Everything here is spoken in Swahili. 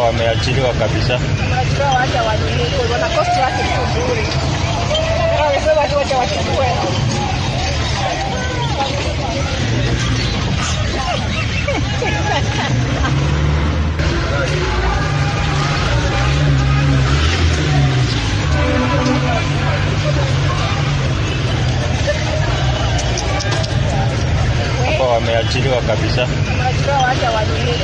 Wameachiliwa kabisa. Wameachiliwa, wacha wanunue, wana cost yake tu bure. Wamesema tu wacha wachukue. Hapa wameachiliwa kabisa. Wameachiliwa, wacha wanunue,